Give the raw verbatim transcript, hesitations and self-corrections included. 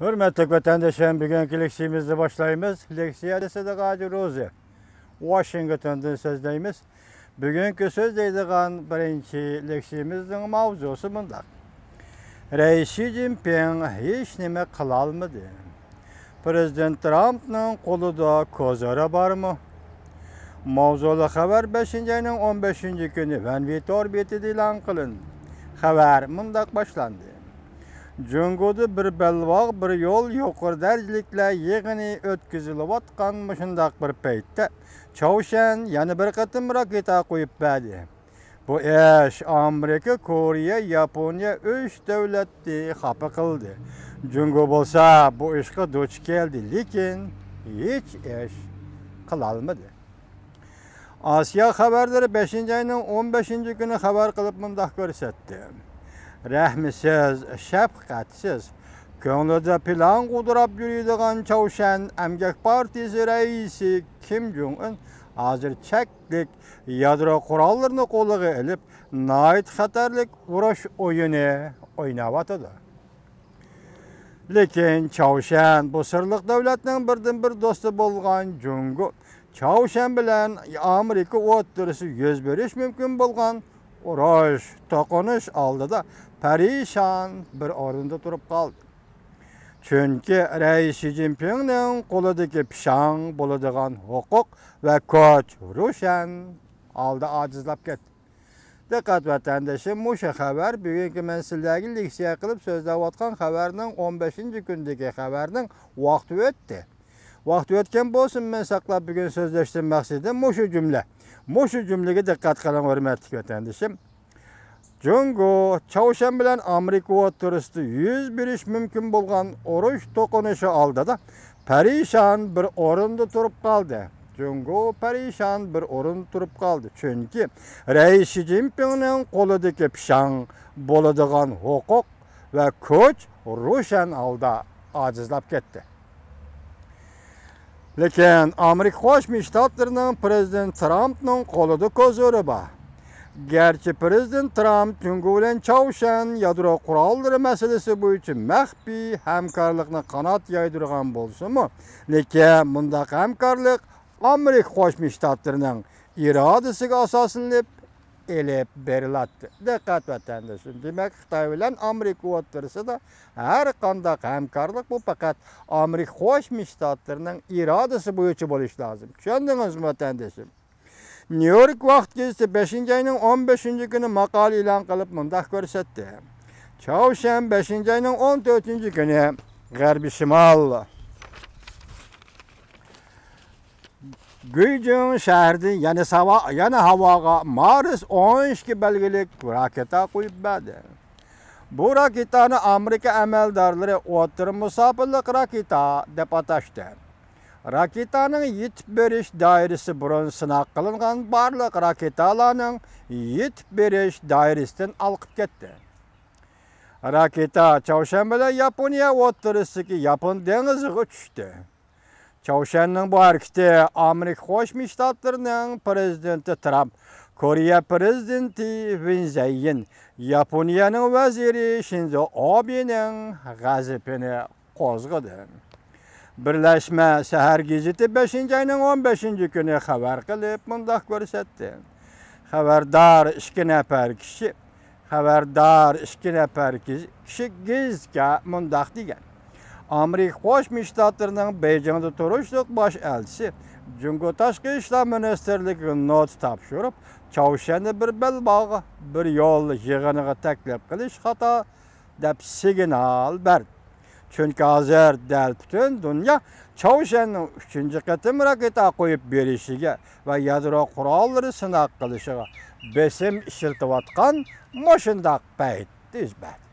ھۆرمەتلىك ۋەتەندىشىم، بۈگۈنكى لېكسىيىمىزنى باشلايمىز. لېكسىيە دېسە، غاجى روزى. ۋاشىنگتوندىن سۆزلەيمىز. بۈگۈنكى سۆزلەيدىغان بىرىنچى لېكسىيىمىزنىڭ ماۋزۇسى مۇنداق. رەئىس شى جىنپىڭ ھېچ نېمە قىلالمىدى. پىرېزىدېنت ترامپنىڭ قولىدا كوزىرى بارمۇ؟ ماۋزۇلۇق خەۋەر بەشىنچى ئاينىڭ ئون بەشىنچى كۈنى ۋەنۋى تور بېتىدە ئېلان قىلىندى. خەۋەر مۇنداق باشلاندى. جۇڭگودا بىر بەلباغ، بىر يول يۇقىرى دەرىجىلىكلەر يىغىنى ئۆتكۈزۈلۈۋاتقان مۇشۇنداق بىر پەيتتە، چاۋشيەن يەنە بىر قېتىم راكېتا قويۇپ بەردى. بۇ ئىش ئامېرىكا، كورېيە، ياپونىيە ئۈچ دۆلەتنى خاپا قىلدى. جۇڭگو بولسا بۇ ئىشقا دۇچ كەلدى، لېكىن ھېچ ئىش قىلالمىدى. ئاسىيا خەۋەرلىرى بەشىنچى ئاينىڭ ئون بەشىنچى كۈنى خەۋەر قىلىپ مۇنداق كۆرسەتتى. رەھمىسىز، شەپقەتسىز، كۆڭلىدە پىلان غۇدۇراپ يۈرىدىغان چاۋشيەن ئەمگەك پارتىيىسى رەئىسى كىم جۇڭ ئۈن ھازىر چەكلىك يادرو قوراللىرىنى قولىغا ئېلىپ، ناھايىتى خەتەرلىك ئۇرۇش ئويۇنى ئويناۋاتىدۇ. لېكىن چاۋشيەن بۇ سىرلىق دۆلەتنىڭ بىردىنبىر دوستى بولغان جۇڭگو، چاۋشيەن بىلەن ئامېرىكا ئوتتۇرىسىدا يۈز بېرىشى مۇمكىن بولغان ئۇرۇش، توقۇنۇش ئالدىدا پەرىشان بىر ئورۇندا تۇرۇپ قالدى. چۈنكى رەئىس شى جىنپىڭنىڭ قولىدىكى پىشاڭ بولىدىغان ھوقۇق ۋە كۈچ روشەن ھالدا ئاجىزلاپ كەتتى. دىققەت ۋەتەندىشىم، مۇشۇ خەۋەر بۈگۈنكى مەن سىلەرگە لېكسىيە قىلىپ سۆزلەۋاتقان خەۋەرنىڭ ئون بەشىنچى كۈندىكى خەۋەرنىڭ ۋاقتى ئۆتتى. ۋاقتى ئۆتكەن بولسىمۇ، مەن ساقلاپ بۈگۈن سۆزلەشتىن مەقسىتىم مۇشۇ جۈملە. مۇشۇ جۈملىگە دىققەت قىلىڭ، ھۆرمەتلىك ۋەتەندىشىم. جۇڭگو، چاۋشيەن بىلەن ئامېرىكا ئوتتۇرىسىدا يۈز بېرىشى مۇمكىن بولغان ئۇرۇش توقۇنۇشى ئالدىدا پەرىشان بىر ئورۇندا تۇرۇپ قالدى. جۇڭگو پەرىشان بىر ئورۇندا تۇرۇپ قالدى. چۈنكى رەئىس شى جىنپىڭنىڭ قولىدىكى پىشاڭ بولىدىغان ھوقۇق ۋە كۈچ روشەن ھالدا ئاجىزلاپ كەتتى. لېكىن ئامېرىكا قوشما شتاتلىرىنىڭ پىرېزىدېنت ترامپنىڭ قولىدا كوزىرى بار. گەرچە پىرېزىدېنت ترامپ جۇڭگو بىلەن چاۋشيەن يادرو قوراللىرى مەسىلىسى بويىچە مەخپىي ھەمكارلىقنى قانات يايدۇرغان بولسىمۇ، لېكىن مۇنداق ھەمكارلىق ئامېرىكا قوشما شتاتلىرىنىڭ ئىرادىسىگە ئاساسلىنىپ ئېلىپ بېرىلاتتى. دىققەت ۋەتەندىشىم، دېمەك، خىتاي بىلەن ئامېرىكا ئوتتۇرىسىدا ھەر قانداق ھەمكارلىق بۇ پەقەت ئامېرىكا قوشما شتاتلىرىنىڭ ئىرادىسى بويىچە بولۇشى لازىم. چۈشەندىڭىزمۇ، ۋەتەندىشىم؟ نيۇ يورك ۋاقىت گېزىتى بەشىنچى ئاينىڭ ئون بەشىنچى كۈنى ماقالە ئېلان قىلىپ مۇنداق كۆرسەتتى. چاۋشيەن بەشىنچى ئاينىڭ ئون تۆتىنچى كۈنى غەربىي شىمال گۇيجىڭ شەھىرىدىن يەنە ساۋا-، يەنە ھاۋاغا مارس ئون ئىككى بەلگىلىك راكېتا قويۇپ بەردى. بۇ راكېتانى ئامېرىكا ئەمەلدارلىرى ئوتتۇرا مۇساپىلىق راكېتا دەپ ئاتاشتى. راكېتانىڭ يېتىپ بېرىش دائىرىسى بۇرۇن سىناق قىلىنغان بارلىق راكېتالارنىڭ يېتىپ بېرىش دائىرىسىدىن ھالقىپ كەتتى. راكېتا چاۋشيەن بىلەن ياپونىيە ئوتتۇرىسىدىكى ياپون دېڭىزىغا چۈشتى. چاۋشيەننىڭ بۇ ھەرىكىتى ئامېرىكا قوشما شتاتلىرىنىڭ پىرېزىدېنتى ترامپ، كورېيە پىرېزىدېنتى ۋىن زەييىن، ياپونىيەنىڭ ۋەزىرى شىنزو ئابېنىڭ غەزىپىنى قوزغىدى. بىرلەشمە سەھەر گېزىتى بەشىنچى ئاينىڭ ئون بەشىنچى كۈنى خەۋەر قىلىپ مۇنداق كۆرسەتتى. خەۋەردار ئىككى نەپەر كىشى، خەۋەردار ئىككى نەپەر كىشى، كىشى گېزىتكە مۇنداق دېگەن. ئامېرىكا قوشما شتاتلىرىنىڭ بېيجىڭدا تۇرۇشلۇق باش ئەلچىسى جۇڭگو تاشقى ئىشلار مىنىستىرلىكىگە نوتا تاپشۇرۇپ، چاۋشيەندە بىر بەلباغ، بىر يول يىغىنىغا تەكلىپ قىلىش خاتا دەپ سىگنال بەردى. چۈنكى ھازىر دەل پۈتۈن دۇنيا چاۋشيەننىڭ ئۈچىنچى قېتىم راكېتا قويۇپ بېرىشىگە ۋە يادرو قوراللىرى سىناق قىلىشىغا بېسىم ئىشلىتىۋاتقان مۇشۇنداق پەيتتە يۈز بەردى.